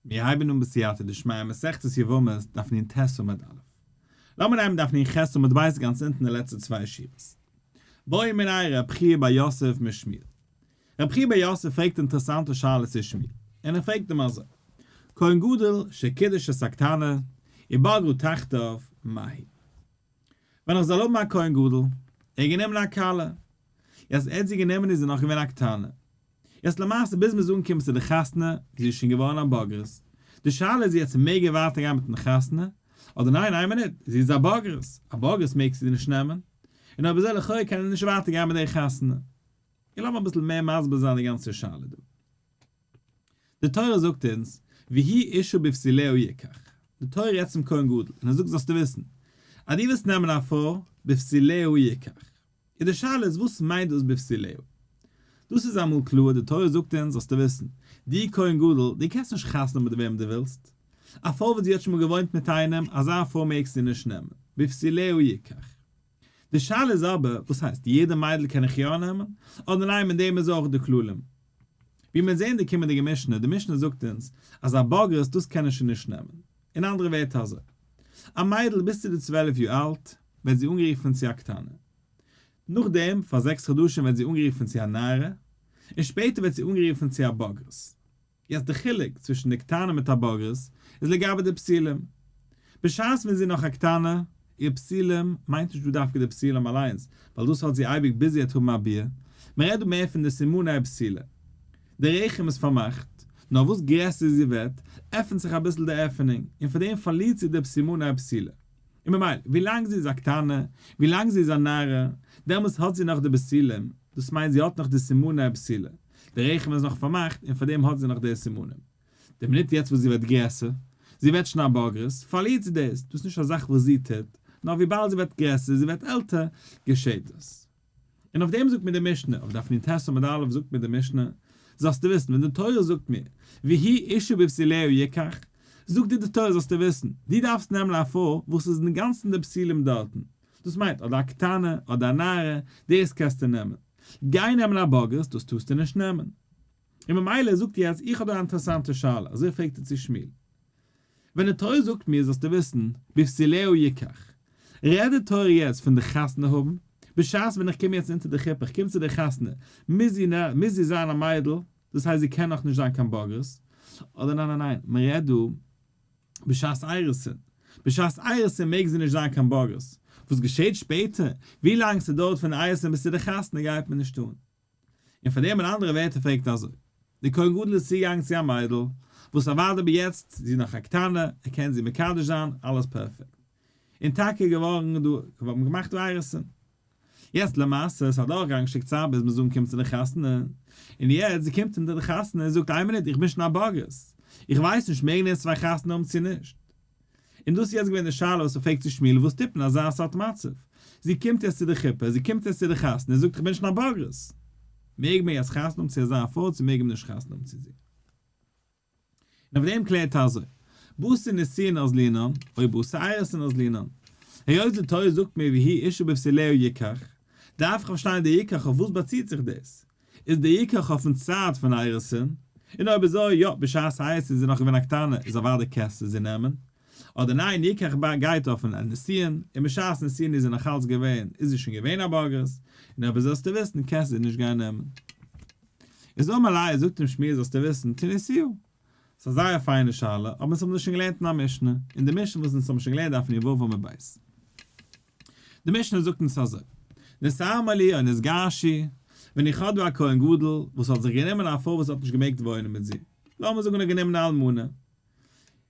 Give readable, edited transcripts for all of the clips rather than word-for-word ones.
מיר הייבן אן בסייעתא דשמיא מסכת יבמות דף נ ט עמוד א'. לאמיר נעמען דף נ ח עמוד ב' גאנץ אונטן די לעצטע צוויי שורות. בעא מיניה רב חייא בר יוסף משמואל. רב חייא בר יוסף פרעגט אינטערעסאנטע שאלות צו שמואל, און ער פרעגט אים אזוי, כהן גדול שקידש את הקטנה ובגרה תחתיו מהו? ווען איך זאל האבן א כהן גדול, ער האט גענומען א כלה, יעצט ער האט זי גענומען איז זי נאך געווען א קטנה, יעצט למעשה ביז מ'איז אנגעקומען צו די חתונה, זי איז שוין געווארן א בוגרת, די שאלה איז יעצט מעג ער ווייטער גיין מיטן חתונה, אדער ניין איין מינוט, זי איז א בוגרת, א בוגרת מעגסטו נישט נעמען, און אויב אזוי לכאו' קען ער נישט ווייטער גיין מיט די חתונה. און לאמיר אביסל מער מסביר זיין די גאנצע שאלה דא. די תורה זאגט אונז, והוא אשה בבתוליה יקח. די תורה רעדט צום כהן גדול, און ער זאגט זאלסטו וויסן, אז דו וועסט נעמען א פרוי, בבתוליה יקח. און די שאלה איז וואס מיינט דאס בבתוליה? דאס איז אמאל קלאר, די תורה זאגט אונז זאלסטו וויסן, דו כהן גדול, דו קענסט נישט חתונה האבן מיט וועם דו ווילסט. א פרוי וואס זי האט שוין מאל געוואוינט מיט איינעם, אזא פרוי מעגסטו נישט נעמען, בבתוליה יקח. די שאלה איז אבער, וואס הייסט, יעדע מיידל קען איך יא נעמען? אדער ניין מיט דעם איז אויך די כללים? ווי מיר זעהן די קומענדיגע משנה, די משנה זאגט אונז אז א בוגרת דאס קען ער שוין נישט נעמען. אין אנדערע ווערטער אזוי, א מיידל ביז צו די 12 יאר אלט ווערט זי אנגערופן צו א קטנה. נאכדעם פאר זעקס חדשים ווערט זי אנגערופן צו א נערה, און שפעטער ווערט זי אנגערופן צו א בוגרת. יעצט די חילוק צווישן די קטנה מיט א בוגרת איז לגבי די בתולים. בשעת ווען זי איז נאך א קטנה, איר בתולים מיינט נישט דא דווקא די בתולים אליינס, ווייל דאס האט זי אייביג ביז זי וועט האבן א ביאה, מען רעדט דא מער פון די סימני בתולה. די רחם איז פארמאכט, נאר וואס גרעסער זי ווערט, עפנט זיך אביסל די עפענונג, און פאר דעם פארלירט זי די סימני בתולה. און ממילא, ווילאנג זי איז א קטנה, ווילאנג זי איז א נערה, דעמאלס האט זי נאך די בתולים, דאס מיינט זי האט נאך די סימני בתולה. די רחם איז נאך פארמאכט און פארדעם האט זי נאך די סימנים. די מינוט יעצט וואס זי ווערט גרעסער, זי ווערט שוין א בוגרת, פארלירט זי דאס, דאס איז נישט א זאך וואס זי טוט, נאר וויבאלד זי ווערט גרעסער, זי ווערט עלטער, געשעט דאס. און אויף דעם זאגט מיר די משנה, אויף דף נ ט עמוד א' זאגט מיר די משנה, זאלסטו וויסן, ווען די תורה זאגט מיר, והוא אשה בבתוליה יקח, זאגט דיר די תורה זאלסטו וויסן, דו דארפסט נעמען א פרוי וואס איז אינגאנצן די בתולים דארטן, דאס מיינט אדער א קטנה אדער א נערה, דאס קענסטו נעמען. גיי נעמען א בוגרת, דאס טארסטו נישט נעמען. און ממילא זאגט יעצט, איך האב דא א אינטערעסאנטע שאלה, אזוי פרעגט ער צו שמואל. ווען די תורה זאגט מיר זאלסטו וויסן, בבתוליה יקח. רעדט די תורה יעצט פון די חתונה האבן? בשעת ווען איך קום יעצט אונטער די חופה, איך קום צו די חתונה, מוז זי מוז זי זיין א מיידל, דאס הייסט זי קען נאך נישט זיין קיין בוגרת? אדער ניין ניין ניין, מען רעדט דא בשעת אירוסין. בשעת אירוסין מעג זי נישט זיין קיין בוגרת. וואס געשעט שפעטער, ווי לאנג ס'דויערט פון אירוסין ביז צו די חתונה גייט מיר נישט אן. און פאר דעם אין אנדערע ווערטער פרעגט ער אזוי, די כהן גדול איז צוגעגאנגען צו א מיידל, וואס אוודאי בי יעצט זי איז נאך א קטנה, ער קען זי מקדש זיין, אלעס פערפעקט. און טאקע געווארן דא, האט מען געמאכט אירוסין. יעצט למעשה, ס'איז אדורכגעגאנגען שטיק צייט ביז מ'איז אנגעקומען צו די חתונה, און יעצט זי קומט אונטער די חתונה און זאגט איין מינוט איך בין שוין א בוגרת, איך ווייס נישט מעגן אונז צוויי חתונה האבן צו נישט. און דאס איז יעצט געווען די שאלה וואס מ'פרעגט צו שמואל וואס טוט מען אזא סארט מצב? זי קומט יעצט צו די חופה, זי קומט יעצט צו די חתונה און זאגט איך בין שוין א בוגרת. מעג מען יעצט חתונה האבן צו אזא פרוי צו מעג מען נישט חתונה האבן צו זי? און אויף דעם קלערט ער אזוי, בתר נישואין אזלינן, או בתר אירוסין אזלינן. היות די תורה זאגט מיר והוא אשה בבתוליה יקח, דארף איך פארשטיין די יקח אויף וואס באציט זיך דאס? איז די יקח אויפן צד פון אירוסין? און אויב אזוי, יא, בשעת אירוסין איז זי נאך געווען א קטנה, איז אוודאי קענסטו זי נעמען. אדער ניין, יקח גייט אויפן נישואין, און בשעת נישואין איז זי נאך אלץ געווען, איז זי שוין געווען א בוגרת, און אויב אזוי זאלסטו וויסן, קענסטו זי נישט גיין נעמען. איז אמר ליה, זאגט אים שמואל זאלסטו וויסן, תניתוה. ס'איז א זייער פיינע שאלה, אבער אונז האבן דאס שוין געלערנט אין א משנה, אין די משנה וואס אונז האבן שוין געלערנט דף נ ו עמוד ב'. די משנה זאגט אונז אזוי, נתארמלו או נתגרשו, ווען איך האב דא א כהן גדול וואס האט זיך גענומען א פרוי וואס האט נישט געמעגט וואוינען מיט זי, לאמיר זאגן ער האט גענומען א אלמנה,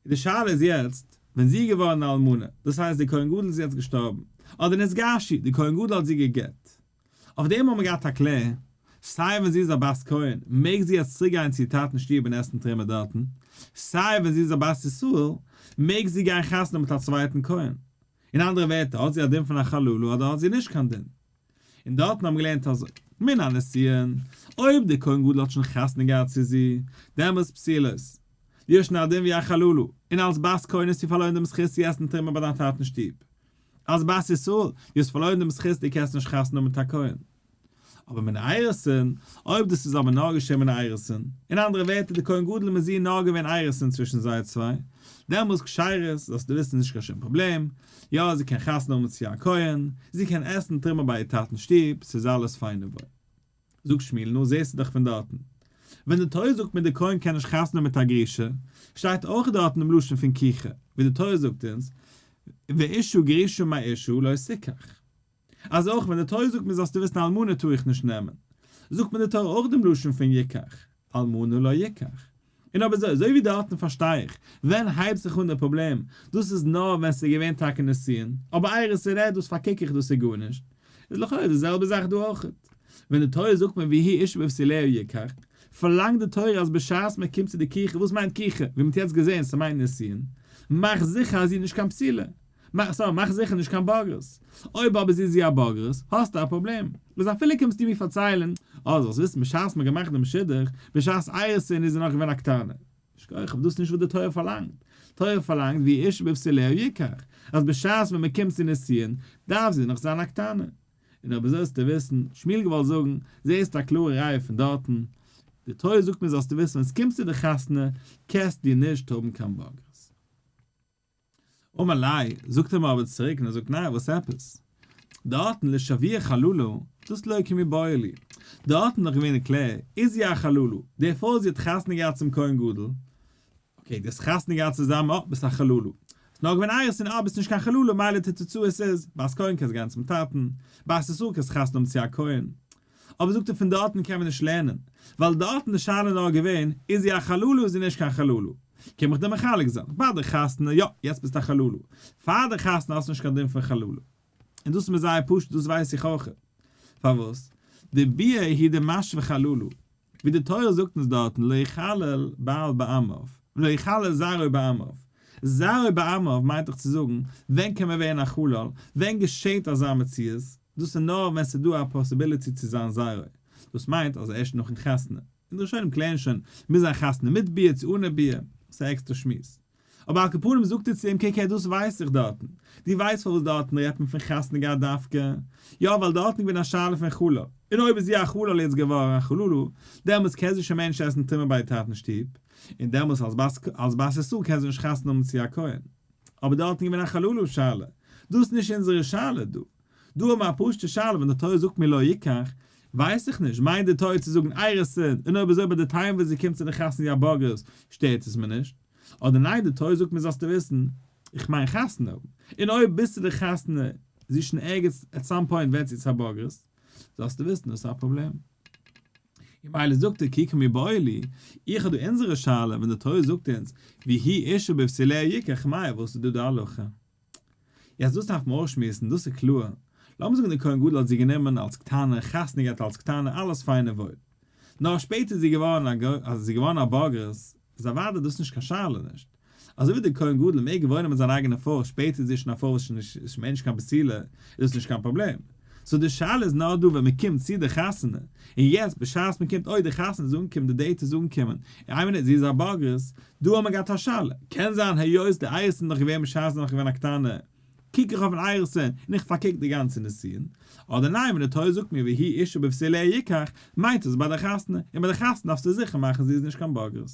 די שאלה איז יעצט, ווען זי איז געווארן א אלמנה, דאס הייסט די כהן גדול איז יעצט געשטארבן, אדער נתגרשו, די כהן גדול האט זי גע'גט, אויף דעם האבן מיר געהאט א קלער, סיי ווען זי איז א בת כהן, מעג זי יעצט צוריק גיין צו איר טאטנ'ס שטוב און עסן תרומה דארטן, סיי ווען זי איז א בת ישראל, מעג זי גיין חתונה מיט א צווייטן כהן. אין אנדערע ווערטער, האט זי א דין פון א חללה אדער האט זי נישט קיין דין? און דארטן האבן געלערנט אזוי, מן הנישואין, אויב דער כהן גדול האט שוין חתונה געהאט צו זי, דעמאלס פסולות. זי האט שוין א דין ווי א חללה, און אלס בת כהן האסטו פארלוירן דעם זכות צו עסן תרומה ביי דיין טאטנ'ס שטוב. אלס בת ישראל, דו האסט פארלוירן דעם זכות, דו קענסט נישט חתונה האבן מיט א כהן. אבער מן האירוסין, אויב דאס איז אבער נאר געשען מן האירוסין, אין אנדערע ווערטער די כהן גדול מיט זי נאר געווען אירוסין צווישן זיי צוויי, דעמאלס כשרות, זאלסטו וויסן נישט קיין שום פראבלעם, יא זי קען חתונה האבן צו א כהן, זי קען עסן תרומה ביי איר טאטנ'ס שטוב, ס'איז אלעס פיין און וואויל. זאגט שמואל, נו זעסטו דאך פון דארטן. ווען די תורה זאגט מיר די כהן קען נישט חתונה האבן מיט א גרושה, שטייט אויך דארטן דעם לשון פון קיחה, ווי די תורה זאגט אונז, ואשה גרושה מאישה לא תקח. אז אויך ווען די תורה זאגט מיר זאלסטו וויסן אלמנה טאר איך נישט נעמען, זאגט מיר די תורה אויך דעם לשון פון יקח, אלמנה לא יקח. און אויב אזוי, אזוי ווי דארטן פארשטיי איך, ווען הייבט זיך אן דער פראבלעם, דאס איז נאר ווען ס'איז געווען טאקע נישואין, אבער אירוסין רעדט דאס פארקוק איך דאס איז גארנישט, איז לכאורה די זעלבע זאך דא אויך. ווען די תורה זאגט מיר ויהי אשה בבתוליה יקח, פארלאנגט די תורה אז בשעת מען קומט צו די קיחה, וואס מיינט קיחה? ווי מען האט יעצט געזען ס'מיינט נישואין, מאך זיכער אז זי איז נישט קיין בתולה, מאך sorry מאך זיכער נישט קיין בוגרת. אויב אבער זי איז יא א בוגרת, האסטו א פראבלעם. איז אפילו קומסטו מיר פארציילן, אה זאלסט וויסן בשעת מ'האט געמאכט דעם שידוך, בשעת אירוסין איז זי נאך געווען א קטנה. שכוח, אבער דאס איז נישט וואס די תורה פארלאנגט. תורה פארלאנגט ויהי אשה בבתוליה יקח, אז בשעת ווען מ'קומט צו נישואין, דארף זי נאך זיין א קטנה. און אויב אזוי זאלסטו וויסן, שמואל געוואלט זאגן, זעסט א קלארע ראיה פון דארטן, די תורה זאגט מיר זאלסטו וויסן ווען ס'קומט צו די חתונה, קענסט דו נישט האבן קיין בוגרת. אמר ליה, זאגט אים אבער צוריק און ער זאגט ניין וואס עפעס? דארטן לשויי חללה, דאס לא קמיבעיא לי, דארטן נאך געווען קלער, איז זי א חללה, דערפאר זי האט חתונה געהאט צום כהן גדול, okay דו האסט חתונה געהאט צוזאמען אה ביסט א חללה, ס'איז נאר געווען אירוסין אה ביסט נישט קיין חללה מילא די תוצאות איז, בת כהן קענסט גיין צום טאטן, בת ישראל קענסט חתונה האבן צו א כהן. אבער זאגט ער פון דארטן קען מען נישט לערנען, ווייל דארטן די שאלה נאר געווען איז זי א חללה איז זי נישט קיין חללה, קום איך דיר מחלק זיין, ביי די חתונה יא, יעצט ביסטו א חללה, פאר די חתונה האסטו נישט קיין דין פון חללה. און דאס איז מיר זייער פשוט דאס ווייס איך אויך. פארוואס? דביאה הוא דמשוי חללה, ווי די תורה זאגט אונז דארטן לא יחלל בעל בעמיו, לא יחלל זרעו בעמיו, זרעו בעמיו מיינט דאך צו זאגן ווען קען מען ווערן א חלל, ווען געשעט אזא מציאות, דאס איז נאר ווען ס'איז דא א possibility צו זיין זרעו, דאס מיינט אז ערשט נאכן חתונה, און די ראשונים קלערן שוין, מוז זיין חתונה מיט ביאה צו אנע ביאה, ס'איז א עקסטער שמועס. אבער על כל פנים זאגט ער צו אים קוק הער דאס ווייס איך דארטן, דו ווייסט פארוואס דארטן רעדט מען פון חתונה געהאט דווקא? יא ווייל דארטן איז געווען א שאלה פון חלל, און אויב איז זי א חלל יעצט געווארן א חללה, דעמאלטס קען זי שוין מער נישט עסן תרומה ביי איר טאטן שטוב, און דעמאלטס אלס בת ישראל קען זי נישט חתונה האבן צו א כהן. אבער דארטן איז געווען א חללה שאלה, דאס איז נישט אונזערע שאלה דא. דא האבן מיר א פשוטע שאלה ווען די תורה זאגט מיר לא יקח, ווייס איך נישט, מיינט די תורה צו זאגן אירוסין, און אויב אזוי ביי די time ווען זי קומט צו די חתונה ווי א בוגרת, שטערט עס מיר נישט. אדער ניין די תורה זאגט מיר זאלסטו וויסן, איך מיין חתונה האבן, און אויב ביז צו די חתונה זי איז שוין ערגעץ at some point ווערט זי צו א בוגרת, זאלסטו וויסן דאס איז א פראבלעם. און מילא זאגט ער כי קמיבעיא לי, איך האב דא אונזערע שאלה ווען די תורה זאגט אונז ויהי אשה בבתוליה יקח מאי וואס איז דא די הלכה? יעצט דאס דארף מען אויסשמועסן, דאס איז קלאר. לאמיר זאגן די כהן גדול האט זי גענומען אלס קטנה, חתונה געהאט אלס קטנה, אלעס פיין און וואויל. נאר שפעטער איז זי געווארן א אז זי איז געווארן א בוגרת, איז אוודאי דאס נישט קיין שאלה נישט. אזוי ווי דער כהן גדול מעג וואוינען מיט זיין אייגענע פרוי שפעטער איז זי שוין א פרוי וואס איז שוין נישט קיין בתולה, איז דאס נישט קיין פראבלעם. so די שאלה איז נאר דא ווען מען קומט צו די חתונה, און יעצט בשעת מען קומט אוי די חתונה איז אנגעקומען די date איז אנגעקומען, און איין מינוט זי איז א בוגרת, דא האט מען געהאט א שאלה, קען זיין היות די אירוסין איז נאך געווען בשעת זי איז נאך געווען א קטנה, קוק איך אויפן אירוסין און איך פארקוק די גאנצע נישואין, אדער ניין ווען די תורה זאגט מיר ויהי אשה בבתוליה יקח, מיינט עס ביי די חתונה, און ביי די חתונה דארפסטו זיכער מאכן זי איז נישט קיין בוגרת.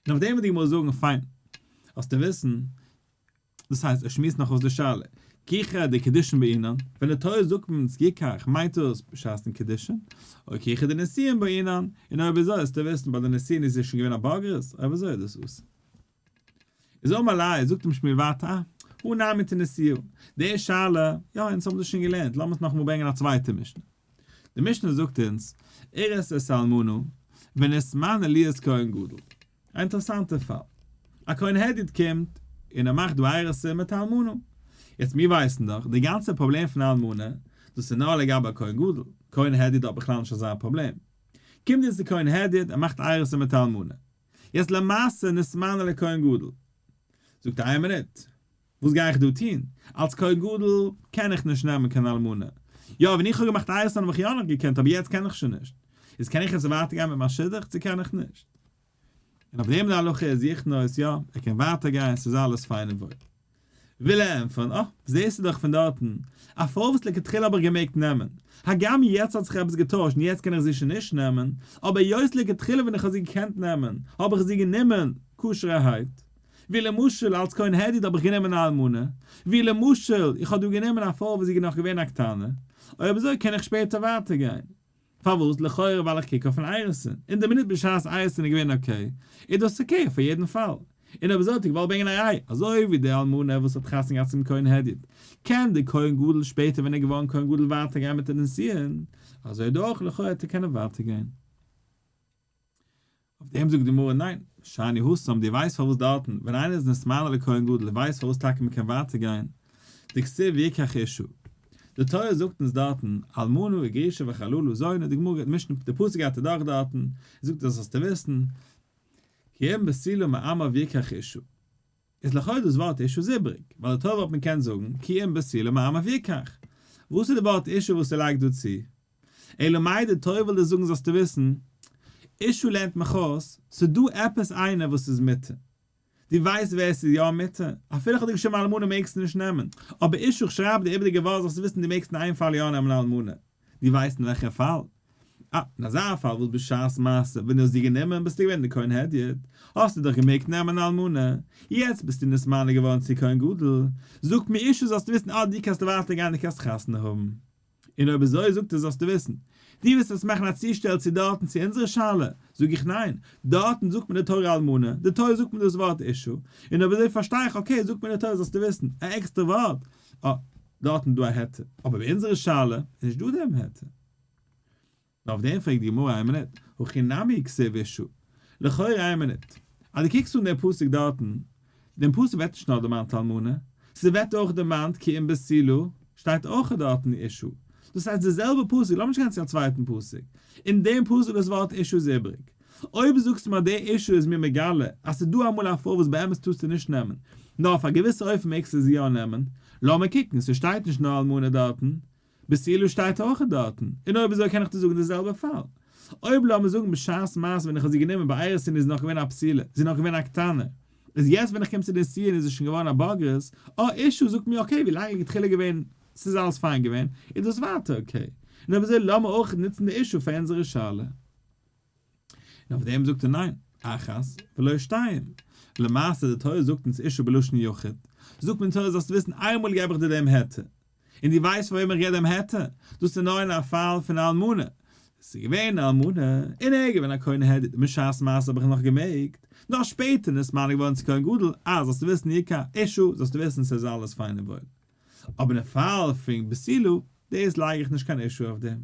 און אויף דעם וועט די גמרא זאגן, פיין, זאלסטו וויסן, דאס הייסט, ער שמועסט נאך אויס די שאלה, קיחה דקידושין בעינן, ווען די תורה זאגט אונז יקח מיינט דאס בשעת'ן קידושין, או קיחה דנישואין בעינן, און אויב אזוי זאלסטו וויסן ביי די נישואין איז זי שוין געווען א בוגרת, אויב אזוי איז דאס אסור. איז אמר ליה, זאגט אים שמואל ווייטער, אה, הא נמי תניתוה, די שאלה, יא, אונז האבן דאס שוין געלערנט, לאמיר עס נאכאמאל ברענגען א צווייטע משנה. די משנה זאגט אונז, ארס את האלמנה, ונתמנה להיות כהן גדול. א אינטערעסאנטע פאל. א כהן הדיוט קומט, און ער מאכט דא אירוסין מיט א אלמנה. יעצט מיר ווייסן דאך, די גאנצע פראבלעם פון א אלמנה, דאס איז נאר לגבי א כהן גדול. כהן הדיוט האט בכלל נישט אזא פראבלעם. קומט יעצט די כהן הדיוט, ער מאכט אירוסין מיט א אלמנה. יעצט למעשה נתמנה לכהן גדול. זאגט ער איין מינוט, וואס גיי איך דא טון? אלס כהן גדול קען איך נישט נעמען קיין אלמנה. יא, ווען איך האב געמאכט אירוסין האב איך יא נאך געקענט, אבער יעצט קען איך שוין נישט. איז קען איך יעצט ווייטער גיין מיט מיין שידוך צו קען איך נישט? און אויף דעם די הלכה איז יכנוס, יא, ער קען ווייטער גיין, ס'איז אלעס פיין און וואויל. וויל ער ענטפערן, אה, זעסטו דאך פון דארטן, א פרוי וואס לכתחילה האב איך געמעגט נעמען, הגם יעצט האט זיך עפעס געטוישט און יעצט קען איך זי שוין נישט נעמען, אבער היות לכתחילה ווען איך האב זי געקענט נעמען, האב איך זי גענומען כשר'ערהייט. ווי למשל אלס כהן הדיוט האב איך גענומען א אלמנה, ווי למשל איך האב דא גענומען א פרוי וואס איז נאך געווען א קטנה, אויב אזוי קען איך שפעטער ווייטער גיין. פארוואס? לכאורה ווייל איך קוק אויפן אירוסין, אין די מינוט בשעת אירוסין איז געווען okay, איז דאס okay פאר יעדן פאל. און אויב אזוי האט ער געוואלט ברענגען א ראיה, אזוי ווי די אלמנה וואס האט חתונה געהאט צום כהן הדיוט, קען די כהן גדול שפעטער ווען ער איז געווארן כהן גדול ווייטער גיין מיט די נישואין, אזוי דא אויך לכאורה האט ער קענען ווייטער גיין. אויף דעם זאגט די גמרא ניין, שאני התם, דו ווייסט פארוואס דארטן ווען איינער איז נתמנה לכהן גדול ווייסט פארוואס טאקע מען קען ווייטער גיין, דכתיב ויקח אשה, די תורה זאגט אונז דארטן אלמנה וגרושה וחללה זונה, די גמרא משנה די פסוק גייט אדורך דארטן, זאגט ער זאלסטו וויסן, כי אם בתולה מעמיו יקח אשה. איז לכאו' דאס ווארט אשה איז איבריג, ווייל די תורה וואלט מען קענט זאגן כי אם בתולה מעמיו יקח. וואס איז די ווארט אשה וואס ער לייגט דא צו? אלא מאי די תורה וויל דיר זאגן זאלסטו וויסן, אשה לערנט מיך אויס, ס'איז דא עפעס איינער וואס איז מותר. דו ווייסט ווער ס'איז יא מותר? אפילו איך האב דיר געשריבן אלמנה מעגסטו נישט נעמען, אבער אשה איך שרייב דיר איבער די געוואלד זאלסטו וויסן דו מעגסט אין איין פאל יא נעמען אלמנה. דו ווייסט אין וועלכע פאל? אה, אין אזא פאל וואס בשעת מעשה ווען דו האסט זי גענומען ביסטו געווען די כהן הדיוט, האסטו דאך געמעגט נעמען אלמנה, יעצט ביסטו נתמנה געווארן צו כהן גדול, זאגט מיר אשה זאלסטו וויסן אה דו קענסט ווייטער גיין דו קענסט חתונה האבן. און אויב אזוי זאגט ער זאלסטו וויסן, דו ווילסט עס מאכן א צושטעל צו דארטן צו אונזערע שאלה, זאג איך ניין, דארטן זאגט מיר די תורה אלמנה, די תורה זאגט מיר דאס ווארט אשה, און אויב אזוי פארשטיי איך okay זאגט מיר די תורה זאלסטו וויסן, א עקסטער ווארט, אה, דארטן איז דא א היתר, אבער ביי אונזערע שאלה איז נישט דא דעם היתר. און אויף דעם פרעגט די גמרא איין מינוט, הכי נמי כתיב אשה, לכאורה איין מינוט, אז דו קוקסט אן דעם פסוק דארטן, דעם פסוק ווערט נישט נאר דערמאנט אלמנה, ס'ווערט אויך דערמאנט כי אם בתולה, שטייט אויך דארטן אשה, דאס הייסט די זעלבע פסוק, לאמיר נישט גיין צו א צווייטן פסוק, אין דעם פסוק דאס ווארט אשה איז איבריג. אויב זאגסטו מיר אז די אשה איז מיר מגלה אז ס'איז דא אמאל א פרוי וואס באמת טארסטו נישט נעמען, נאר אויף א געוויסע אופן מעגסטו זי יא נעמען, לאמיר קוקן, ס'שטייט נישט נאר אלמנה דארטן, בתולה שטייט אויך דארטן, און אויב אזוי קען איך דיר זאגן די זעלבע פאל. אויב לאמיר זאגן בשעת מעשה ווען איך האב זי גענומען ביי אירוסין איז זי נאך געווען א בתולה, זי איז נאך געווען א קטנה, איז יעצט ווען איך קום צו די נישואין איז זי שוין געווארן א בוגרת, אה אשה זאגט מיר okay ווי לאנג איז לכתחילה געווען, ס'איז אלעס פיין געווען, איז דאס ווייטער okay. און אויב אזוי לאמיר אויך נוצן די אשה פאר אונזערע שאלה. און אויף דעם זאגט ער ניין, אחת ולא שתיים. למעשה די תורה זאגט אונז אשה בלשון יחיד, זאגט מען תורה זאלסט וויסן איינמאל געב איך דיר דעם היתר, און דו ווייסט פאר וועם איך געב דעם היתר, דאס איז נאר אין א פאל פון א אלמנה, עס איז געווען א אלמנה, און ער איז געווען א כהן הדיוט, און בשעת מעשה האב איך נאך געמעגט, נאר שפעטער נתמנה געווארן צו כהן גדול, אה זאלסטו וויסן יקח אשה, זאלסטו וויסן ס'איז אלעס פיין און וואויל. אבער אין פאל פון בתולה, דאס לייג איך נישט קיין אשה אויף דעם.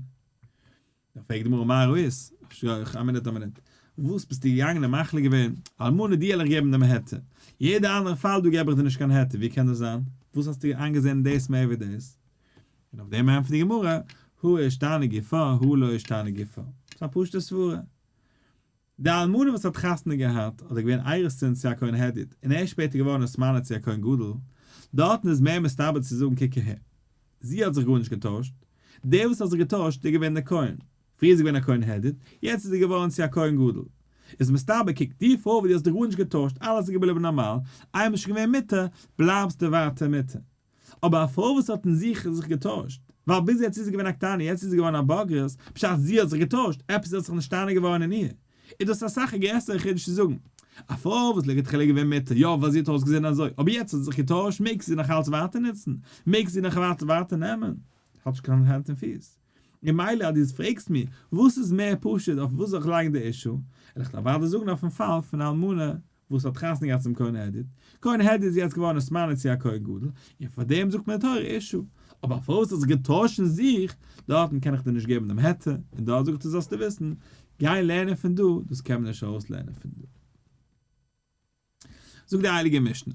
דאן פרעגט די גמרא מה ראית? שכוח, א מינוט א מינוט, וואס ביסטו געגאנגען און מחליט געווען, אלמנה דיר וועל איך געבן דעם היתר, יעדע אנדערע פאל דא געב איך דיר נישט קיין היתר, ווי קען דאס זיין? וואס האסטו איינגעזען דאס מער ווי דאס? און אויף דעם ענטפערט די גמרא, הא אישתני גופה, הא לא אישתני גופה. ס'איז א פשוט'ע סברה. די אלמנה וואס האט חתונה געהאט אדער געווען אירוסין צו א כהן הדיוט און ער איז שפעטער געווארן נתמנה צו א כהן גדול, דארטן איז מער מסתבר צו זאגן קוק אהער, זי האט זיך גארנישט געטוישט, דער וואס האט זיך געטוישט איז געווען דער כהן, פריער איז ער געווען א כהן הדיוט, יעצט איז ער געווארן צו א כהן גדול. איז מסתבר קוק די פרוי וואס דו האסט דיך גארנישט געטוישט אלעס איז געבליבן נארמאל, איינמאל שוין געווען מותר, בלייבסטו ווייטער מותר. אבער א פרוי וואס האט אין זיך זיך געטוישט, ווייל ביז יעצט איז זי געווען א קטנה יעצט איז זי געווארן א בוגרת, בשעת זי האט זיך געטוישט, עפעס האט זיך נשתנה געווארן אין איר, איז דאס אסאך א גרעסערע חידוש צו זאגן, א פרוי וואס לכתחילה איז געווען מותר, יא ווייל זי האט אויסגעזען אזוי, אבער יעצט האט זי זיך געטוישט מעגסטו זי נאך אלץ ווייטער נוצן, מעגסט זי נאך ווייטער ווייטער נעמען, האט נישט קיין הענט און פיס. און מילא אז דו פרעגסט מיר וואס איז מער פשוט אויף וואס זאל איך לייגן די אישו, וועל איך דיר אוודאי זאגן אויפן פאל פון אלמנה וואס האט חתונה געהאט צום כהן הדיוט, כהן הדיוט איז יעצט געווארן נתמנה צו א כהן גדול, און פאר דעם זאגט מען די תורה אשה, אבער א פרוי וואס האט זיך געטוישט אין זיך, דארטן קען איך דיר נישט געבן דעם היתר, און דארט זאגט ער זאלסטו וויסן, גיי לערנען פון דא, דאס קען מען נישט ארויסלערנען פון דא. זאגט די הייליגע משנה,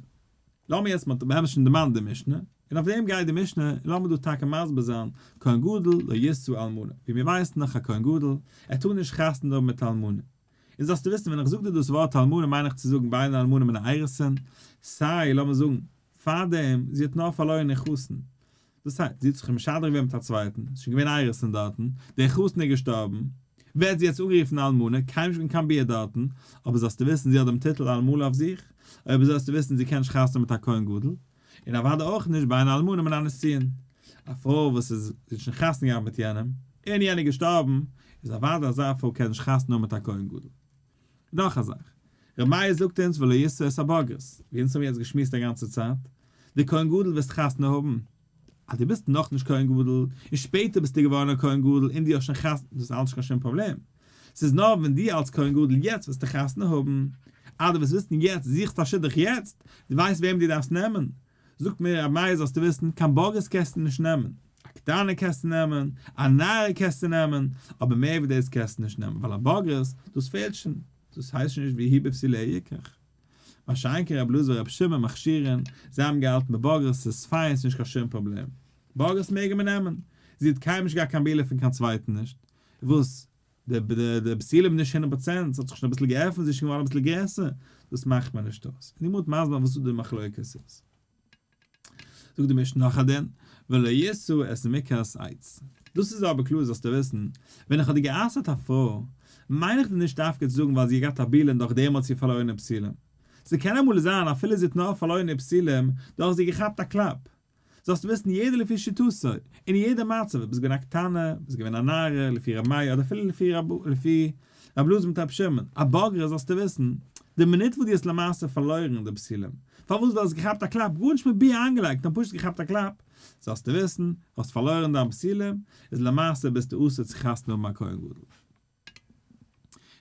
לאמיר יעצט, מ'האט באמת שוין דערמאנט די משנה, און אויף דעם גייט די משנה, און לאמיר דא טאקע מסביר זיין, כהן גדול לא ישא אלמנה, ווי מיר ווייסן דאך א כהן גדול, ער טאר נישט חתונה האבן מיט אלמנה, און זאלסטו וויסן ווען איך זאג דיר דאס ווארט אלמנה מיין איך צו זאגן בין אלמנה מן האירוסין, סיי לאמיר זאגן פארדעם זי האט נאר פארלוירן איר חתן, דאס הייסט זי האט זיך משדך געווען מיט א צווייטן, ס'איז שוין געווען אירוסין דארטן, דער חתן איז געשטארבן, ווערט זי יעצט אנגערופן אלמנה, קיינמאל נישט געווען קיין ביאה דארטן, אבער זאלסטו וויסן זי האט דעם טיטל אלמנה אויף זיך, אויב אזוי זאלסטו וויסן זי קען נישט חתונה מיט א כהן גדול. און אוודאי אויך נישט בין אלמנה מן הנישואין. א פרוי וואס איז זי האט שוין חתונה געהאט מיט יענעם, און יענער איז געשטארבן, איז אוודאי אזא פרוי קען נישט חתונה האבן מיט א כהן גדול. נאך א זאך, ר' מאיר זאגט אונז ולא ישא את הבוגרת, ווי אונז האבן יעצט געשמועסט א גאנצע צייט, די כהן גדול וועסט חתונה האבן, אז דו ביסט נאכנישט כהן גדול, און שפעטער ביסטו געווארן א כהן גדול און דו האסט שוין חתונה, דאס איז אלץ נישט קיין שום פראבלעם, ס'איז נאר ווען דו אלץ כהן גדול יעצט וועסטו חתונה האבן, אז דו וועסט וויסן יעצט, זוכסט א שידוך יעצט, דו ווייסט וועם דו דארפסט נעמען, זאגט מיר רבי מאיר זאלסטו וויסן, קיין בוגרת קענסטו נישט נעמען, א קטנה קענסטו נעמען, א נערה קענסטו נעמען, אבער מער ווי דאס קענסטו נישט נעמען, ווייל א בוגרת, דאס פעלט שוין, דאס הייסט שוין נישט ויהי בבתוליה יקח. מה שאין כן רבי אלעזר ורבי שמעון מכשירין, זיי האבן געהאלטן ביי בוגרת ס'איז פיין ס'נישט קיין שום פראבלעם, בוגרת מעג מען נעמען, זי האט קיינמאל נישט געהאט קיין בעילה פון קיין צווייטן נישט, וואס? די די בתולים איז נישט 100%, ס'האט זיך שוין אביסל געעפנט, זי איז שוין געווארן אביסל גרעסער, דאס מאכט מען נישט אויס. און די גמרא האט מסביר וואס דא די מחלוקת איז. זאגט די משנה נאך א דין, ולא ישא את מוכת עץ. דאס איז אבער קלאר זאלסטו וויסן, ווען איך האב דיר גע'אסר'ט א פרוי, מיין איך דיר נישט דווקא צו זאגן ווייל זי האט געהאט א בעילה און דורך דעם האט זי פארלוירן איר בתולים. ס'קען אמאל זיין אפילו זי האט נאר פארלוירן איר בתולים דורך זי געכאפט א קלאפ. זאלסט וויסן יעדער לפי שיטתו, אין יעדע מצב, ביסט געווען א קטנה, ביסט געווען א נערה, לפי ר' מאיר אדער אפילו לפי לפי ר' אלעזר מיט ר' שמעון, א בוגרת זאלסטו וויסן, די מינוט וואס דו האסט למעשה פארלוירן די בתולים, פארוואס ווייל האסט געכאפט א קלאפ, גארנישט מיט ביאה איינגעלייגט נאר פשוט געכאפט א קלאפ, זאלסטו וויסן, האסט פארלוירן דיין בתולים, איז למעשה ביסטו אסור צו חתונה האבן א כהן גדול. און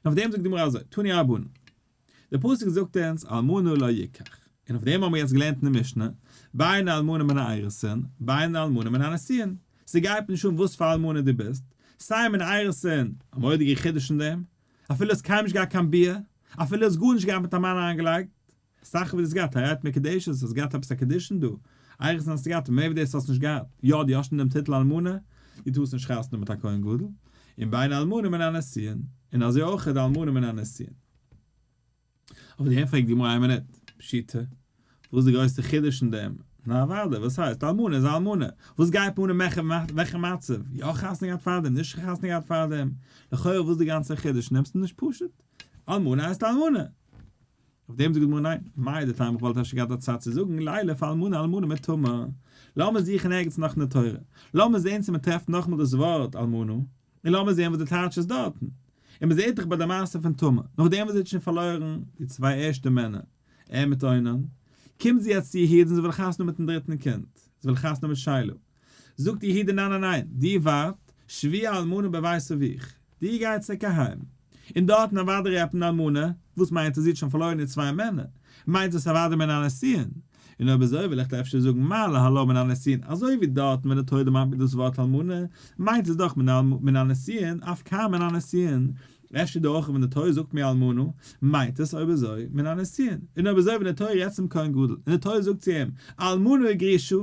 אויף דעם זאגט די גמרא אזוי, תנו רבנן, דער פסוק זאגט אונז אלמנה לא יקח, און אויף דעם האבן מיר יעצט געלערנט אין די משנה, בין אלמנה מן האירוסין, בין אלמנה מן הנישואין, ס'גייט נישט אן וואס פאר אלמנה דו ביסט, סיי מן האירוסין, א מורא'דיגע חידוש אין דעם, אפילו האסט קיינמאל נישט געהאט קיין ביאה, אפילו האסט גארנישט געהאט מיט א מאן איינגעלייגט, אסאך ווי דו האסט געהאט הרי את מקודשת, האסט געהאט עפעס א קידושין דא, אירוסין האסטו געהאט, מער ווי דאס האסט נישט געהאט, יא דו האסט שוין דעם טיטל אלמנה, דו טארסט נישט חתונה מיט א כהן גדול, און בין אלמנה מן הנישואין, און אזוי אויך די אלמנה מן הנישואין. אויף דעם פרעגט די גמרא איין מינוט, פשיטא, וואס איז די גרויסע חידוש אין דעם? נו אוודאי, וואס הייסט, אלמנה איז א אלמנה, וואס גייט מיר אן אין וועלכע מצב, יא חתונה געהאט פארדעם, נישט חתונה געהאט פארדעם, לכאורה וואס איז די גאנצע חידוש, נעמסט נישט פשוט, אלמנה הייסט אלמנה. אויף דעם זאגט די גמרא ניין, מהו דתימא איך וואלט אפשר געהאט א צד צו זאגן לילף אלמנה אלמנה מתמר, לאמיר זוכן ערגעץ נאך אין די תורה, לאמיר זען צו מען טרעפט נאכאמאל דאס ווארט אלמנה, און לאמיר זען וואס די טייטש איז דארטן. און מען זעט דאך ביי די מעשה פון תמר, נאכדעם וואס זי האט שוין פארלוירן די צוויי ערשטע מענער, ער מיט אונן, קומט זי יעצט צו יהודה און זי וויל חתונה מיטן דריטן קינד, זי וויל חתונה מיט שילה. זאגט יהודה ניין ניין ניין, דו ווארט, שבי אלמנה בבית אביך, דו גיי צוריק אהיים, און דארטן אוודאי רעדט מען אלמנה, וואס מיינט עס זי האט שוין פארלוירן איר צוויי מענער, מיינט עס אוודאי מן הנישואין, און אויב אזוי וועל איך דיר אפשר זאגן מה להלן מן הנישואין, אזוי ווי דארטן ווען די תורה דערמאנט מיר דאס ווארט אלמנה, מיינט עס דאך מן הנישואין, אף כאן מן הנישואין, אפשר דא אויך ווען די תורה זאגט מיר אלמנה, מיינט עס אויב אזוי מן הנישואין, און אויב אזוי ווען די תורה רעדט צום כהן גדול, און די תורה זאגט צו אים, אלמנה וגרושה,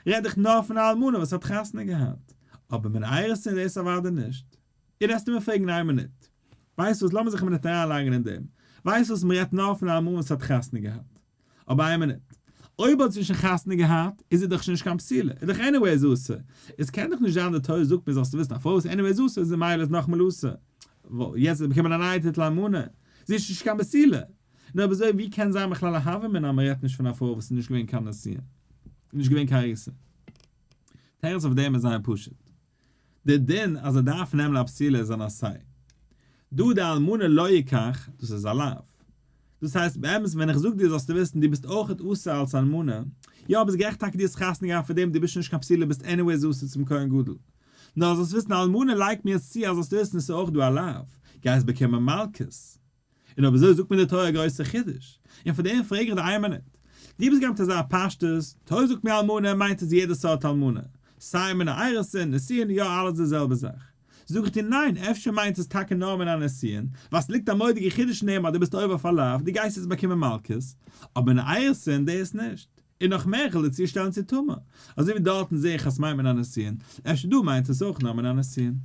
רעד איך נאר פון א אלמנה וואס האט חתונה געהאט, אבער מן האירוסין איז דאס אוודאי נישט. איר וועסטו מיר פרעגן איין מינוט. ווייסט וואס, לאמיר זיך א מינוט אריינלייגן אין דעם. ווייסט וואס, מ'רעדט נאר פון א אלמנה וואס האט חתונה געהאט. אבער איין מינוט. אויב האט זי שוין חתונה געהאט, איז זי דאך שוין נישט קיין בתולה, איז דאך anyways אסור. עס קען דאך נישט זיין די תורה זאגט מיר זאלסטו וויסן א פרוי וואס anyways אסור איז ממילא איז נאכאמאל אסור. יעצט האט זי באקומען א נייע טיטל אלמנה. זי איז שוין נישט קיין בתולה. נו אויב אזוי ווי קען זיין בכלל א הוה אמינא אז מען רעדט נישט פון א פרוי וואס איז נישט געווען קיין נשואה, נישט געווען קיין ארוסה? תירוץ אויף דעם איז זייער פשוט, די דין אז ער דארף נעמען א בתולה איז אן עשה, דא די אלמנה לא יקח, דאס איז א לאו. דאס הייסט באמת ווען איך זאג דיר זאלסטו וויסן דו ביסט אויכעט אסור אלס אלמנה, יא ביסט גערעכט טאקע דו האסט חתונה געהאט פאר דעם דו ביסט שוין נישט קיין בתולה ביסט anyways אסור צום כהן גדול, נאר זאלסט וויסן אלמנה לייגט מיר עס צו אז זאלסט וויסן עס איז אויך דא א לאו, גייסט באקומען מלקות. און אויב אזוי זאגט מיר די תורה א גרויסע חידוש, און פאר דעם פרעג איך דיר איין מינוט, דו ביסט געגאנגען מיט אזא פשטות, תורה זאגט מיר אלמנה מיינט עס יעדע סארט אלמנה, סיי מן האירוסין, נישואין, יא אלעס די זעלבע זאך. זאג איך דיר ניין, אפשר מיינט עס טאקע נאר מן הנישואין, ווייל ס'ליגט א מורא'דיגע חידוש אין דעם אז דו ביסט עובר אויף א לאו, דו גייסט יעצט באקומען מלקות, אבער מן האירוסין דאס נישט. און נאך מער איך וועל דיר צושטעלן צו תמר, אזוי ווי דארטן זעה איך אז ס'מיינט מן הנישואין, אפשר דא מיינט עס אויך נאר מן הנישואין.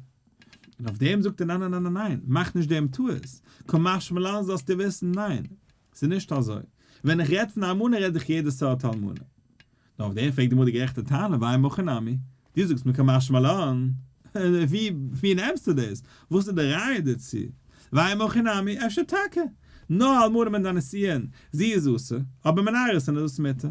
און אויף דעם זאגט ער ניין ניין ניין ניין, מאך נישט דעם טעות, קא משמע לן זאלסטו וויסן ניין, ס'איז נישט אזוי, ווען איך רעד פון אלמנה רעד איך יעדע סארט אלמנה. נאר אויף דעם פרעגט די גמרא די גערעכטע טענה ואימא הכי נמי, דו זאגסט מיר קא משמע לן, ווי ווי נעמסטו דאס? וואס איז די ראיה דערצו? ואימא הכי נמי, אפשר טאקע, נאר אלמנה מן הנישואין, זי איז אסור, אבער מן האירוסין איז עס מותר.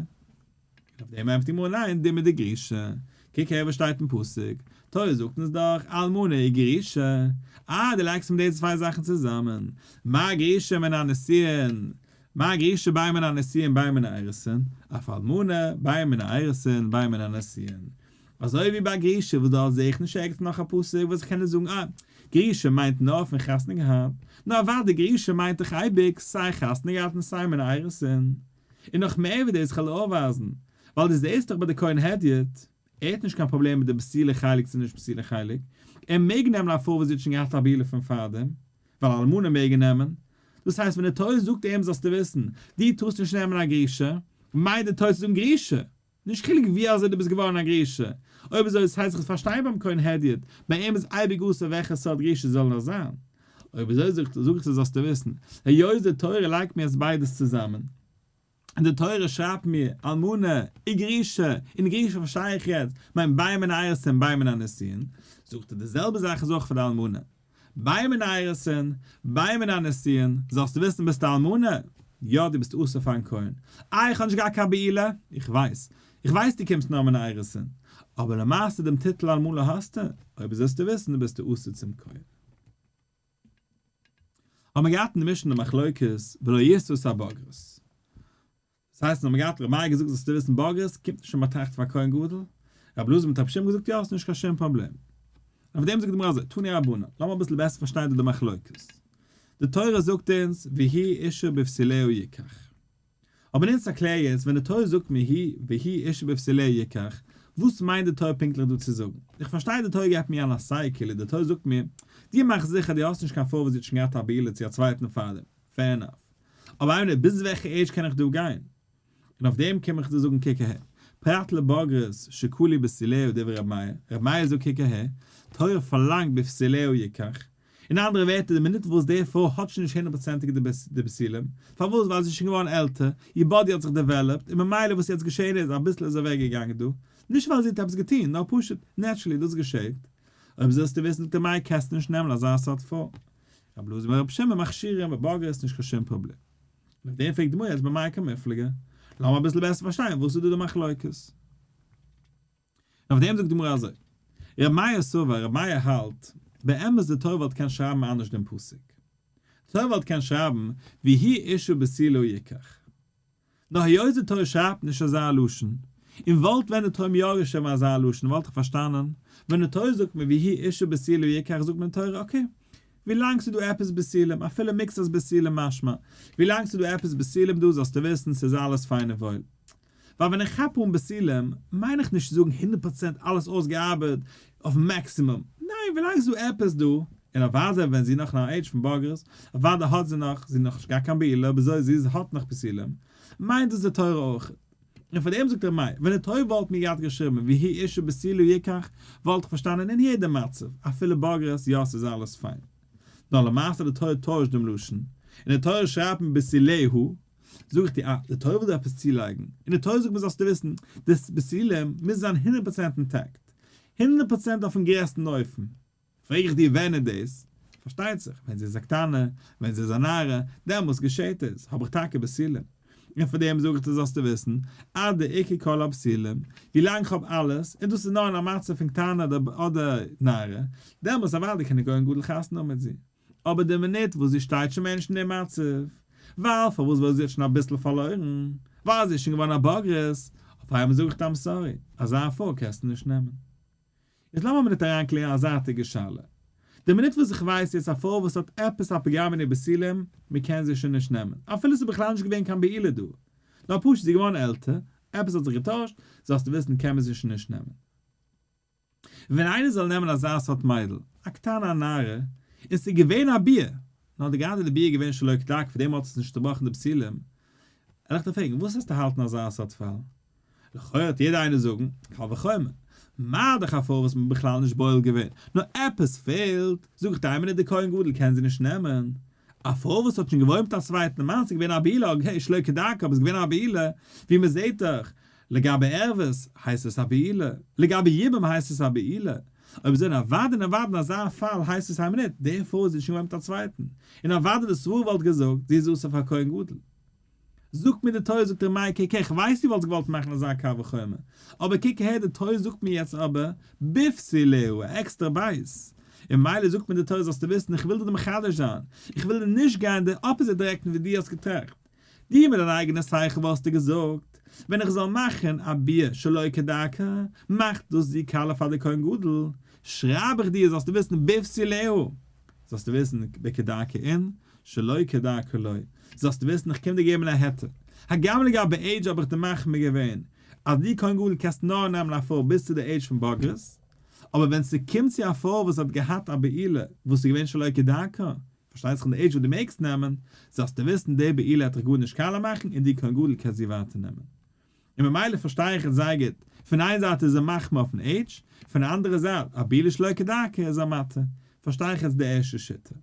אויף דעם ענטפערט די גמרא ניין, דומיא דגרושה, קוק הער וואס שטייט אין פסוק, תורה זאגט אונז דאך אלמנה וגרושה, אה דו לייגסט מיט די צוויי זאכן צוזאמען, מה גרושה מן הנישואין, מה גרושה בין מן הנישואין בין מן האירוסין, אף אלמנה בין מן האירוסין בין מן הנישואין. אזוי ווי ביי גרושה וואס דארט זעה איך נישט ערגעץ נאך א פסוק וואס איך קען נישט זאגן אה, גרושה מיינט נאר פון חתונה געהאט, נאר אוודאי גרושה מיינט דאך אייביג סיי חתונה געהאט און סיי מן האירוסין. און נאך מער ווי דאס כ'וועל אויפווייזן, ווייל דו זעסט דאך ביי די כהן הדיוט, ער האט נישט קיין פראבלעם מיט די בתולה חלק צו נישט בתולה חלק, ער מעג נעמען א פרוי וואס זי האט שוין געהאט א בעילה פון פארדעם, ווייל אלמנה מעג ער נעמען. דאס הייסט ווען די תורה זאגט אים זאלסטו וויסן, דו טארסט נישט נעמען א גרושה, מיינט די תורה צו זאגן גרושה, נישט חילוק ווי אזוי דו ביסט געווארן א גרושה. אויב אזוי דאס הייסט איך פארשטיי ביים כהן הדיוט, ביי אים איז אייביג אסור וועלכע סארט גרושה זאל נאר זיין. אויב אזוי זאג איך דיר זאלסטו וויסן, היות די תורה לייגט מיר עס ביידעס צוזאמען, און די תורה שרייבט מיר אלמנה וגרושה, און גרושה פארשטיי איך יעצט, מיינט בין מן האירוסין בין מן הנישואין, זאגט ער די זעלבע זאך איז אויך פאר די אלמנה, בין מן האירוסין, בין מן הנישואין, זאלסטו וויסן ביסט א אלמנה, יא דו ביסט אסור פארן כהן, איי איך האב נישט געהאט קיין בעילה, איך ווייס, איך ווייס דו קומסט נאר מן האירוסין, אבער למעשה דעם טיטל אלמנה האסטו, אויב זאלסטו וויסן ביסטו אסור צום כהן. האבן מיר געהאט אין די משנה די מחלוקת ולא ישא את הבוגרת. דאס הייסט האבן מיר געהאט ר' מאיר געזאגט זאלסטו וויסן בוגרת קומט נישט אין באטראכט פאר כהן גדול, רבי אלעזר מיט רבי שמעון געזאגט יא ס'נישט קיין שום פראבלעם. אויף דעם זאגט די גמרא אזוי, תנו רבנן, לאמיר אביסל בעסער פארשטיין דא די מחלוקת. די תורה זאגט אונז והוא אשה בבתוליה יקח. אבער אונז ערקלער יעצט, ווען די תורה זאגט מיר היא והוא אשה בבתוליה יקח, וואס מיינט די תורה פונקטליך דא צו זאגן? איך פארשטיי די תורה געבט מיר אן עשה כאילו די תורה זאגט מיר, דו מאך זיכער דו האסט נישט קיין פרוי וואס זי האט שוין געהאט א בעילה צו א צווייטן פארדעם, fair enough. אבער איינער ביז וועלכע עידזש קען איך דא גיין? און אויף דעם קום איך דיר זאגן קוק אהער, פרט לבוגרת שכלו בתוליה דברי ר' מאיר, ר' מאיר זאגט קוק אהער, תורה פארלאנגט בבתוליה יקח, אין אנדערע ווערטער די מינוט וואס די פרוי האט שוין נישט הונדערט פראצענטיג די בתולים, פארוואס ווייל זי איז שוין געווארן עלטער, איר body האט זיך developed, און ממילא וואס יעצט געשען איז אביסל איז אוועק געגאנגען דא, נישט ווייל זי האט עפעס געטון, נאר פשוט naturally דאס געשעט. אויב זאלסטו וויסן זאגט ר' מאיר קענסטו נישט נעמען אזא סארט פרוי. רבי אלעזר ברבי שמעון מכשירים בבוגרת נישט קיין שום פראבלעם. און אויף דעם פרעגט די גמרא יעצט במאי קמיפלגי. לאמיר אביסל בעסער פארשטיין וואס איז דא די מחלוקת. און אויף דעם זאגט די גמרא אזוי, ר' מאיר סבר, ר' מאיר האלט, באמת די תורה וואלט געקענט שרייבן אנדערש דעם פסוק. די תורה וואלט געקענט שרייבן והוא אשה בתולה יקח. נאר היות די תורה שרייבט נישט אזא לשון, און וואלט ווען די תורה מיר יא געשריבן אזא לשון וואלט איך פארשטאנען, ווען די תורה זאגט מיר והוא אשה בתולה יקח זאגט מיר די תורה okay, ווילאנג ס'איז דא עפעס בתולים, אפילו מקצת בתולים משמע, ווילאנג ס'איז דא עפעס בתולים דא זאלסטו וויסן ס'איז אלעס פיין און וואויל. ווייל ווען איך כאפ אן בתולים, מיין איך נישט צו זאגן 100% אלעס אויסגעארבעט אויפן maximum, ניין ווילאנג ס'איז דא עפעס דא, און אוודאי ווען זי איז נאך אין א עידזש פון בגרות, אוודאי האט זי נאך, זי נאך נישט געהאט קיין בעילה, אבער אזוי זי איז האט נאך בתולים, מיינט דאס די תורה אויך. און פאר דעם זאגט ר' מאיר, ווען די תורה וואלט מיר געהאט געשריבן והוא אשה בתולה יקח, וואלט איך פארשטאנען אין יעדע מצב, אפילו בוגרת, יא ס'איז אלעס פיין. נאר למעשה די תורה טוישט דעם לשון, און די תורה שרייבט מיר בתוליה, זאג איך דיר, אה, די תורה וויל דיר עפעס צולייגן, און די תורה זאגט מיר זאלסטו וויסן, די בתולים מוז זיין 100% intact, 100% אויפן גרעסטן אופן. פרעג איך דיר ווען איז דאס? פארשטייט זיך, ווען זי איז א קטנה, ווען זי איז א נערה, דעמאלס געשעט עס, האב איך טאקע בתולים. און פאר דעם זאג איך דיר זאלסטו וויסן, עד דאיכא כל הבתולים, ווילאנג איך האב אלעס, און דאס איז נאר אין א מצב פון קטנה אדער נערה, דעמאלס אוודאי קען א כהן גדול חתונה האבן מיט זי. אבער די מינוט וואס זי שטייט שוין מער נישט אין דעם מצב, ווייל פארוואס ווייל זי האט שוין אביסל פארלוירן, ווייל זי איז שוין געווארן א בוגרת, אויף איינמאל זאג איך דיר I'm sorry, אזא פרוי קענסטו נישט נעמען. איז לאמיר מינוט אריינקלערן א זייטיגע שאלה. די מינוט וואס איך ווייס יעצט א פרוי וואס האט עפעס א פגם אין איר בתולים, מען קען זי שוין נישט נעמען, אפילו ס'איז בכלל נישט געווען קיין בעילה דא, נאר פשוט זי איז געווארן עלטער, עפעס האט זיך געטוישט, זאלסטו וויסן קען מען זי שוין נישט נעמען. ווען איינער זאל נעמען אזא סארט מיידל, א קטנה א נערה, און ס'איז געווען א ביאה, נאר די גראדע די ביאה איז געווען שלא כדרכו פאר דעם האט עס נישט צובראכן די בתולים, וועל איך דיר פרעגן, וואס וועסטו האלטן אזא סארט פאל? לכאורה וועט יעדער איינער זאגן, קל וחומר, מה דאך א פרוי וואס מ'האט בכלל נישט בועל געווען, נאר עפעס פעלט, זאג איך דיר איין מינוט די כהן גדול קען זי נישט נעמען. א פרוי וואס האט שוין געוואוינט מיט א צווייטן מאן ס'איז געווען א בעילה, okay שלא כדרכה אבער ס'איז געווען א בעילה, ווי מ'זעט דאך, לגבי ערוות הייסט עס א בעילה, לגבי יבום הייסט עס א בעילה, אויב אזוי אוודאי און אוודאי אין אזא פאל הייסט עס איין מינוט, די פרוי איז שוין געוואוינט מיט א צווייטן, און אוודאי די סברא וואלט געזאגט זי איז אסור פאר כהן גדול. זאגט מיר די תורה זאגט ר' מאיר קוק איך ווייס דו וואלסט געוואלט מאכן אזא קל וחומר, אבער קוק אהער די תורה זאגט מיר יעצט אבער בבתוליה א עקסטערע בית, און מילא זאגט מיר די תורה זאלסטו וויסן איך וויל דיר מחדש זיין, איך וויל דיר נישט גיין די opposite direction ווי דו האסט געטראכט, דו מיט דיין אייגענע שכל וואלסטו געזאגט ווען איך זאל מאכן א ביאה שלא כדרכה מאכט דאס זי קאליע פאר די כהן גדול, שרייב איך דיר זאלסטו וויסן בבתוליה זאלסטו וויסן בכדרכה אין, שלא כדרכה לא, זאלסטו וויסן איך קום דיר געבן א היתר, הגם לגבי עידזש האב איך דיר מחמיר געווען אז דו כהן גדול קענסט נאר נעמען א פרוי ביז צו די עידזש פון בגרות, אבער ווען ס'קומט צו א פרוי וואס האט געהאט א בעילה וואס איז געווען שלא כדרכה, פארשטייט זיך אין די עידזש וואס דו מעגסט נעמען, זאלסטו וויסן די בעילה העט דיך גארנישט קאליע מאכן און דו כהן גדול קענסט זי ווייטער נעמען. און ממילא פארשטיי איך עס זייער גוט, פון איין זייט איז ער מחמיר אויפן עידזש, פון די אנדערע זייט א בעילה שלא כדרכה איז ער מתיר, פארשטיי איך יעצט די ערשטע שיטה.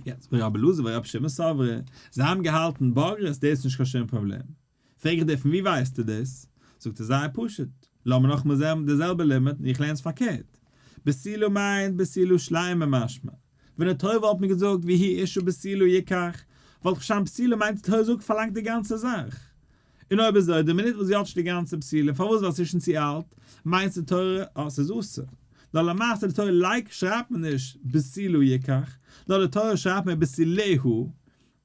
יעצט ורבי אלעזר ורבי שמעון סברי, זיי האבן געהאלטן בוגרת דאס איז נישט קיין שום פראבלעם. פרעג איך דיר פון ווי ווייסטו דאס? זאגט ער זייער פשוט, לאמיר נאכאמאל זען די זעלבע לימוד און איך לערן עס פארקערט. בתולה מיינט בתולה שלימה משמע. ווען די תורה וואלט מיר געזאגט והיא אשה בתולה יקח, וואלט איך פארשטאנען בתולה מיינט די תורה זאגט פארלאנגט די גאנצע זאך. און אויב אזוי די מינוט וואס זי האט נישט די גאנצע בתולה פארוואס ווייל ס'איז שוין צו אלט מיינט די תורה אז ס'איז אסור. נאר למעשה די תורה לייגט שרייבט מען נישט בתולה יקח, נאר די תורה שרייבט מען בתוליה.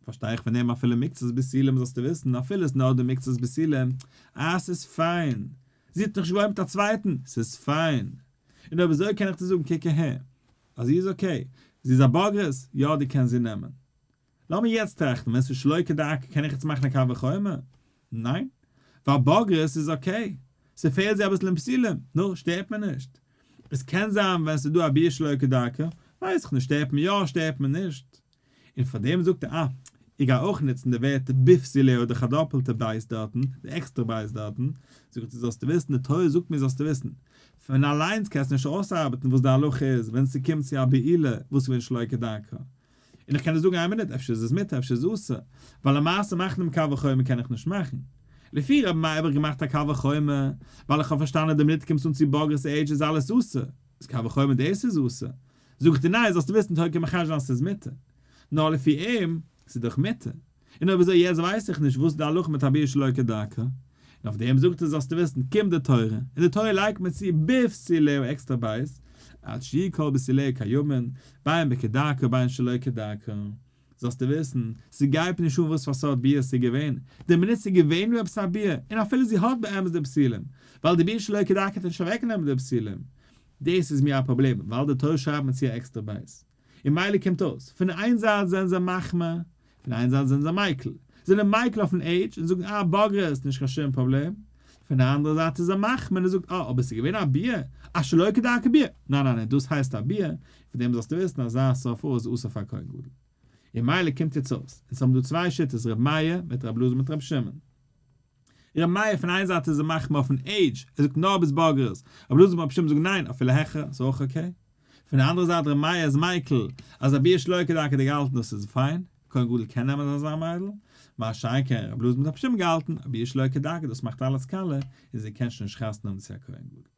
פארשטיי איך פון דעם אפילו מקצת בתולים זאלסטו וויסן אפילו איז נאר די מקצת בתולים אה ס'איז פיין. זי האט נאך נישט געוואוינט מיט א צווייטן ס'איז פיין. און אויב אזוי קען איך דיר זאגן קוק אהער אז זי איז okay, זי איז א בוגרת, יא דו קענסט זי נעמען. לאמיר יעצט טראכטן, ווען ס'איז שלא כדרכה קען איך יעצט מאכן א קל וחומר? ניין, ווייל בוגרת איז okay, ס'פעלט זי אביסל אין בתולים, נו, שטערט מיר נישט. עס קען זיין ווען ס'איז דא א ביאה שלא כדרכה, ווייס איך נישט, שטערט מיר יא, שטערט מיר נישט. און פאר דעם זאגט ער, אה, איך גיי אויך נוצן די ווערטער בבתוליה אדער כ'דאפלטע בית דארטן, די עקסטערע בית דארטן, זאגט ער זאלסטו וויסן, די תורה זאגט מיר זאלסטו וויסן, פון אליינס קענסטו נישט אויסארבעטן וואס די הלכה איז ווען ס'קומט צו א בעילה וואס איז געווען שלא כדרכה. און איך קען דיר זאגן איין מינוט, אפשר איז עס מותר אפשר איז אסור, ווייל למעשה מאכן דעם קל וחומר קען איך נישט מאכן. לפי רבי מאיר האב איך געמאכט א קל וחומר, ווייל איך האב פארשטאנען די מינוט קומסט אן צו בוגרת עידזש איז אלעס אסור, איז קל וחומר דאס איז אסור. זאג איך דיר ניין זאלסטו וויסן תורה קען מחדש זיין ס'איז מותר. נאר לפי אים, ס'איז דאך מותר. און אויב אזוי יעצט ווייס איך נישט וואס איז די הלכה מיט א ביאה שלא כדרכה. און אויף דעם זאגט ער זאלסטו וויסן קומט די תורה, און די תורה לייגט מיר צו בבתוליה עקסטער בית, עד שיהיו כל בתוליה קיימין, בין בכדרכה בין שלא כדרכה. זאלסטו וויסן, ס'גייט מיר נישט אן וואס פאר סארט ביאה ס'איז געווען, די מינוט ס'איז געווען דא עפעס א ביאה, און אפילו זי האט באמת די בתולים, ווייל די ביאה שלא כדרכה האט נישט אוועקגענומען די בתולים, דאס איז מיר א פראבלעם, ווייל די תורה שרייבט מיר צו א עקסטער בית. און מילא קומט אויס, פון איין זייט זענען זיי מחמיר, פון איין זייט זענען זיי מיקל. זענען מיקל אויפן עידזש און זאגן אה בוגרת נישט קיין שום פראבלעם. פון די אנדערע זייט איז ער מחמיר און זאגט אה אבער ס'איז געווען א ביאה, א שלא כדרכה ביאה, ניין ניין ניין דאס הייסט א ביאה, פון דעם זאלסטו וויסן אז אזא סוף איז אסור פאר כהן גדול. און מילא קומט יעצט אויס, אונז האבן דא צוויי שיטות ר' מאיר מיט ר' אלעזר מיט ר' שמעון. ר' מאיר פון איין זייט איז ער מחמיר אויפן עידזש, ער זאגט נאר ביז בוגרת, ר' אלעזר מיט ר' שמעון זאגן ניין אפילו העכער איז אויך okay. פון די אנדערע זייט ר' מאיר איז מיקל אז א ביאה שלא כדרכה האט ער געהאלטן דאס איז פיין, כהן גדול קען נעמען אזא מיידל, מה שאין כן ר' אלעזר מיט ר' שמעון געהאלטן א ביאה שלא כדרכה דאס מאכט אלעס קאליע און זי קען שוין נישט חתונה האבן צו א כהן גדול.